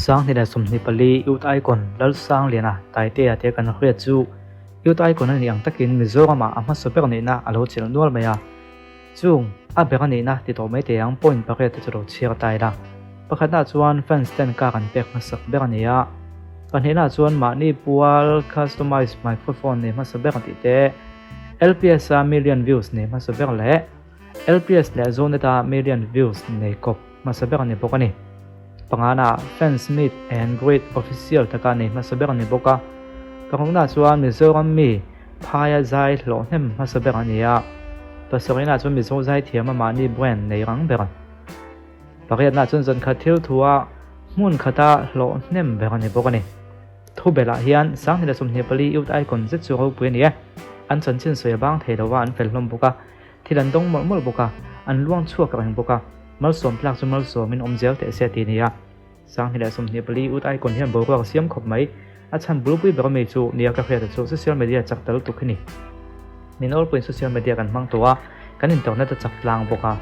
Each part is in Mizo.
24 Youth Icon Lalsangliana Taitea tia kan hriat chu Youth Icon a nih ang takin Mizoramah a hmasa ber nihna a lo chelh nual mai a. Chung a ber a nihna ti tawh mai teh ang point pariat te chu lo chhiar ta ila. Pakhatnaah chuan fans ten car an pek hmasak ber a ni a, pahnihnaah chuan mahni pual customize microphone nei hmasa ber tih te, LPS-a million views nei hmasa ber leh LPS leh Zonet-a million views nei kawp hmasa ber a ni bawk a ni. Pangana fans meet and greet official taka nei hmasa ber a ni bawk a. Parukna chuan Mizoram mi phaia zai hlawh hnem hmasa ber a ni a. Pasarihna chuan Mizo zaithiam a mahni brand nei rang ber. Pariatna chuan zankhat thil thua hmun khata hlawh hnem ber a ni bawk a ni. Thubelh ah hian 2024 Youth Icon zet chu ropui a ni e. An chanchin sawi a bang thei lo a, an fel hlawm bawk a. Thil an dawng mawlh mawlh bawk a, an luang chhuak reng bawk a, malsawm tlak chu malsawmin awm zel teh se ti a ni a. 2024 Youth Icon hian boruak a siam khawp mai. A chhan bulpui ber ami chu nia ka hriat a chu social media chak tal tuk hi ni. Min awlpuiin social media kan hmang tawh a, kan internet a chak tlang bawk a.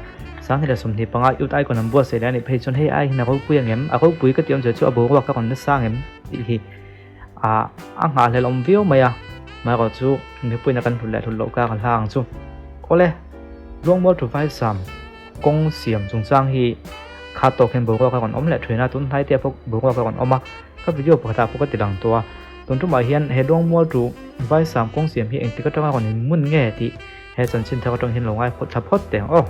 2025 Youth Icon an buatsaih leh a nih phei chuan hei ai hian a ropui ang em? A ropui ka tih awmzia chu a boruak a rawn nasa ang em? tih hi a a nghahhlelh awm viau mai a. Amaherawh chu mipuiin a kan hlut leh hlut loh kar a hla ang chu. Awle, Luangmual thu vaisam kawng siam chungchang hi kha tawk hian boruak a rawn awm leh thin a, tun hnai te ah pawh boruak a rawn awm a, ka video pakhatah pawh ka ti lang tawh a. Tun tumah hian he Luangmual thu vaisam kawng siam hi engtik atanga rawn inmun nge tih He chanchin thar atang hian lo ngai phawt thla phawt teh ang aw.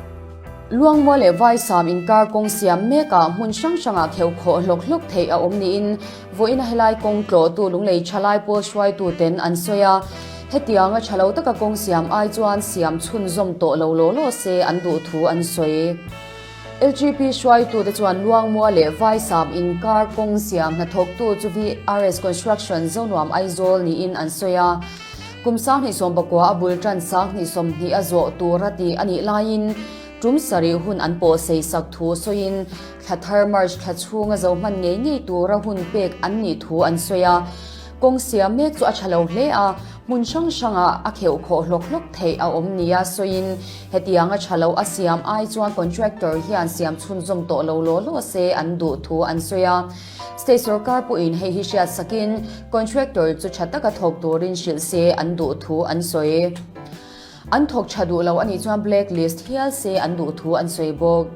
Luangmual leh Vaisam inkar kawng siam mekah hmun hrang hrangah kheuh khawh hlawk hlawk theih a awm niin vawiin a helai kawng tlawhtu Lunglei thalai pawl hruaituten an sawi a. Hetianga tha lo taka kawng siam ai chuan siam chhunzawm tawh lo law law se an duh thu an sawi. LGP hruaitute chuan Luangmual leh Vaisam inkar kawng siam hnathawktu chu VRS Construction Zonuam Aizawl niin an sawi a. Kum 29 a bul tan 2020 a zawh tur a tih a nih laiin tum sarih hun an pawh sei sak thu sawiin thla thar March thla chhunga zo hman ngei ngei tura hun pek an nih thu an sawi a. Kawng siam mek chu a tha lo hle a, hmun hrang hrangah a kheuh khawh hlawk hlawk theih a awm nia sawiin hetianga tha lo a siam ai chuan contractor hian siam chhunzawm tawh lo law law se an duh thu an sawi a. State sorkar pawhin hei hi hriat sakin contractor chu tha taka thawk turin hrilh se an duh thu an sawi. An thawk tha duh lo a nih chuan black list hial se an duh thu an sawi bawk.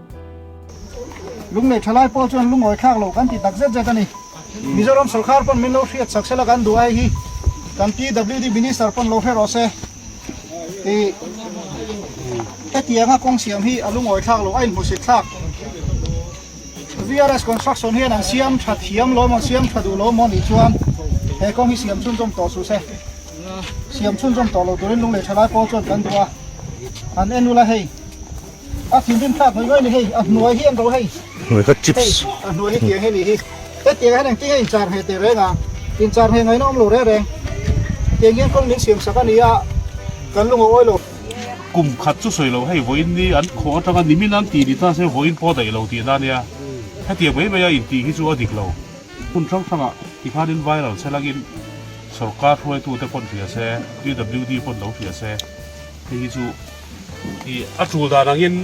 Lunglei thalai pawl chuan lungawi thlak loh kan ti tak zet zet a ni. Mizoram sorkar pawn min lo hriat sak sela kan duh ai hi kan PWD Minister pawn lo hre rawh se. Ih hetianga kawng siam hi a lungawi thlak loh a inhmusit thlak. VRS Construction hian an siam tha thiam lo maw, siam tha duh lo maw nih chuan he kawng hi siam chhunzawm tawh suh se. Siam chhunzawm tawh lo turin lunglei tha lai pawl chuan kan duh a, an en ula hei a thinrim thlak mai mai ni hei, a hnuai hi an ro hei. Hnuai kha chips. Hei a hnuai hi tiang hi nih hi. Hetiang hian engtin nge inchar ngheh teh reng a, inchar ngheh ngaihna awm lo reng reng. Tiang hian kawng min siam sak a ni a, kan lung a awi lo. Kum khat chu sawi lo, hei vawiin ni an khawh atanga nimin an tih ni ta se vawiin pawh daih lo tih na nia. Hetiang mai mai a intih hi chu a dik lo. Hmun hrang hrangah tikhanin viral che langin sorkar hruaitute pawn hria se, PWD pawn lo hria se, hei hi chu i a tul dan angin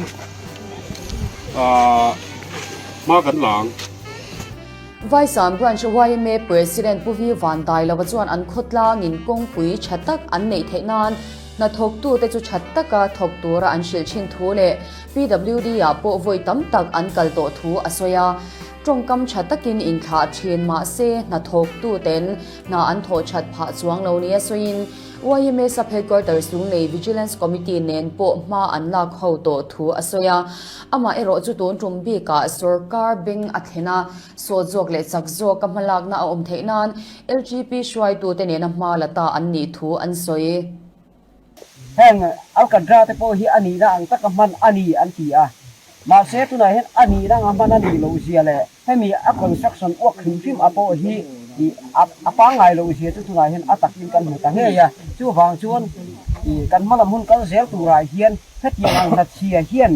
hma kan la ang. Vaisam Branch yma President Pu Vi Van Dailova chuan an khawtlangin kawngpui tha tak an neih theih nan Hnathawktute chu tha taka thawk tura an hrilh thin thu leh PWD ah pawh vawi tam tak an kal tawh thu a sawi a. Tawngkam tha takin inthlah thin mah se hnathawktuten hna an thawh that phah chuang lo nia sawiin yma Sub Headquarters Lunglei Vigilance Committee nen pawh hma an lak ho tawh thu a sawi a. Amah erawh chu tun tum bikah sorkar beng a thlen a, sawt zawk leh chak zawka hmalakna a awm theih nan LGP hruaitute nena hma la ta an nih thu an sawi. Heng Alcatra te pawh hi a nihna ang taka hman a ni an ti a, mahse tunah hian a nihna anga hman a nih loh zia leh hemi a construction uak hrim hrim a pawh hi a pangngai loh zia chu tunah hian a takin kan hmu ta ngei a. Chuvang chuan kan hmalam hun kal zel turah hian hetiang ang hnathia hian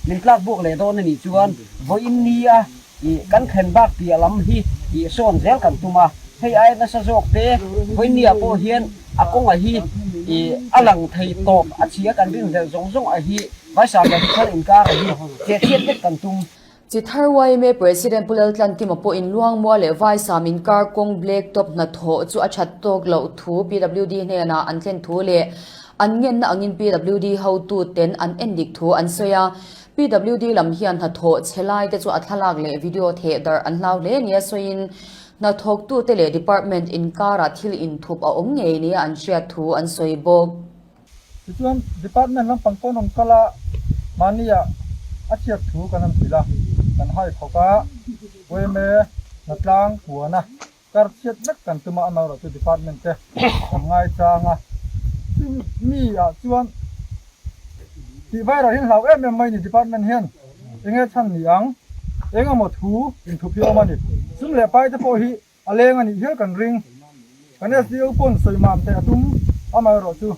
min tlakbuak leh dawn a nih chuan vawiin nia I kan thlen bak piah lam hi i sawn zel kan tum a, hei aia nasa zawk te Vawinia pawh hian a kawnga hi i a lang thei tawp a chhia kan rinhlelh zawng zawng a hi Vaisam leh Thar inkar a hi che chhiat vek kan tum. Chi thar yma President Pu Laltlankima pawhin Luangmual leh Vaisam inkar kawng Black Top hnathawh chu a that tawk loh thu PWD hnenah an thlen thu leh an ngenna angin PWD hotuten an en dik thu an sawi a. PWD lam hian hnathawh chhe laite chu a thlalak leh video theh darh an hlau hle nia sawiin hnathawktute leh department inkarah thil inthup a awm ngei nia an hriat thu an sawi bawk. Tichuan, department lampang pawn awm kal a, mahnia a chhiat thu kan han hrilh a, kan hai khawk a, yma hnatlang puana kar chhiat vek kan tum a, amaherawhchu chu department te kan ngaichang a, chumi ah chuan tih viral hi an hlau em em mai ni department hian enge chhan ni ang, engemaw thu inthup hi a awm a ni, sum leh pai te pawh hi A leng a nih hial kan ring. Kan SDO pawn sawimam theih a tum, amaherawhchu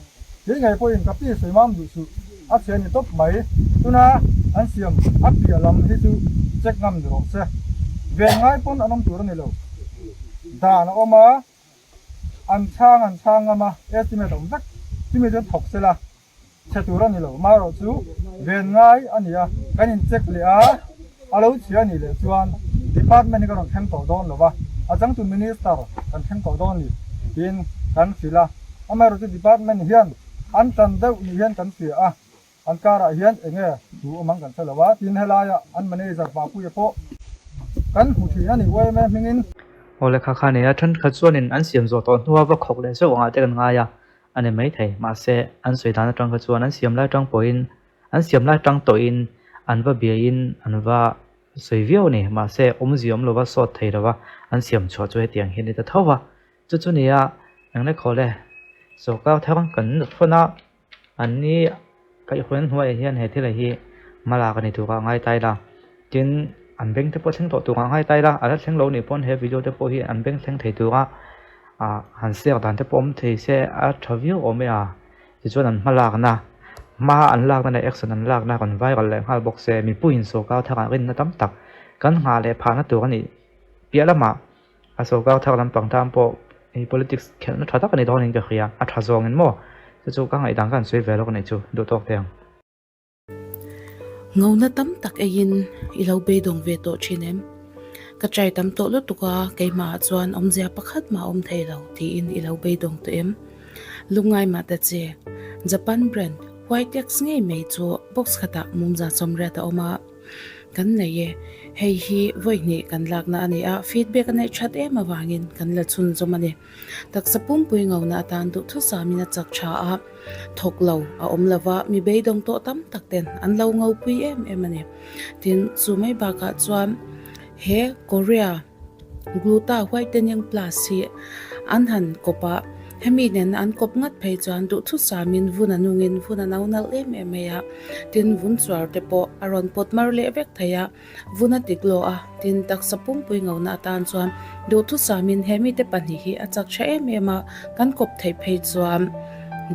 kei ngei pawhin ka pi sawimam duh suh, a chhe a ni tawp mai. Tuna an siam a piah lam hi chu check ngam ni rawh se. Ven ngai pawn an awm tur a ni lo. Dan a awm a, an chhang an chhang ngam a, estimate a awm vek. Chumi chuan thawk sela. Chhe tur a ni lo, marawh chu ven ngai a ni a, kan in check leh a, a lo chhia a nih leh chuan department hi ka rawn thleng tawh dawn lo va, a changtu minister kan thleng tawh dawn ni tiin kan hrilh a, amaherawhchu department hian an tan deuh ni hian kan hria a, an karah hian eng nge thu awm ang kan hre lo a, tin helaia an manager Papuia pawh kan hmu thin a ni yma hmingin. Aw lehkha kha nei a, thenkhat chuanin an siam zawh tawh hnua va khawk leh zeuh angah te kan ngai a, A ni maithei, mahse an sawi dan atang kha chuan an siam lai tang pawhin, an siam lai tang tawhin an va biain an va sawi viau a ni. Mahse awmzia awm lova sawt thei lova an siam chhuah chu hetiang hian ni ta tho va. Chu chu nia eng le khaw le sawrkar thar kan thawn a, an ni kaihhuan hnuaiah hian he thil hi hma lak a ni tur a ngai tai la. Tin, an beng te pawh thleng tawh turah ngai ta ila, a la thleng lo nih pawn he video te pawh hi an beng thleng thei tura ah han share dan te pawh awm thei se a tha viau awm e a, tichuan an hma lakna hma an lakna leh action an lakna rawn viral leh nghal bawk se mipuiin sawrkar tharah rinna tam tak kan nghah leh phahna tur a nih piah lamah a sawrkar thar lampang tan pawh hei politics khelhna tha tak a ni dawnin ka hria, a tha zawngin maw chu chu ka ngaihdan ka han sawi ve lawk a nih chu duh tawk teh ang. Ngona tam tak eiin i lo beidawng ve tawh thin em? Ka try tam tawh lutuk a, keimahah chuan awmzia pakhat mah a awm thei lo tiin i lo beidawng tawh em? Lungngai mah ta che, Japan brand Whitex ngei mai chu box khatah mumza sawmriat a awm a. Kan nei e, hei hi vawi hnih kan lakna a ni a, feedback a neih that em avangin kan la chhunzawm a ni. Taksa pumpui ngona atan duhthusamin a chak tha a, thawk lo a awm lo va, mi beidawng tawh tam tak ten an lo ngopui em em a ni. Tin, chu mai bakah chuan he Korea Gluta Whitening Plus hi an han kawp a, hemi nena an kawp ngat phei chuan duhthusamin vun a nungin vun a no nalh em em mai a, tin vun chuar te pawh a rawn pawt mar leh vek thei a. Vun a tik lawh a, tin taksa pumpui ngona atan chuan duhthusamin he mite pahnih hi a chak tha em em a, kan kawp theih phei chuan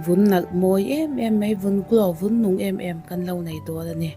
vun nalh mawi em em mai, vun glow, vun nung em em kan lo nei dawn a ni.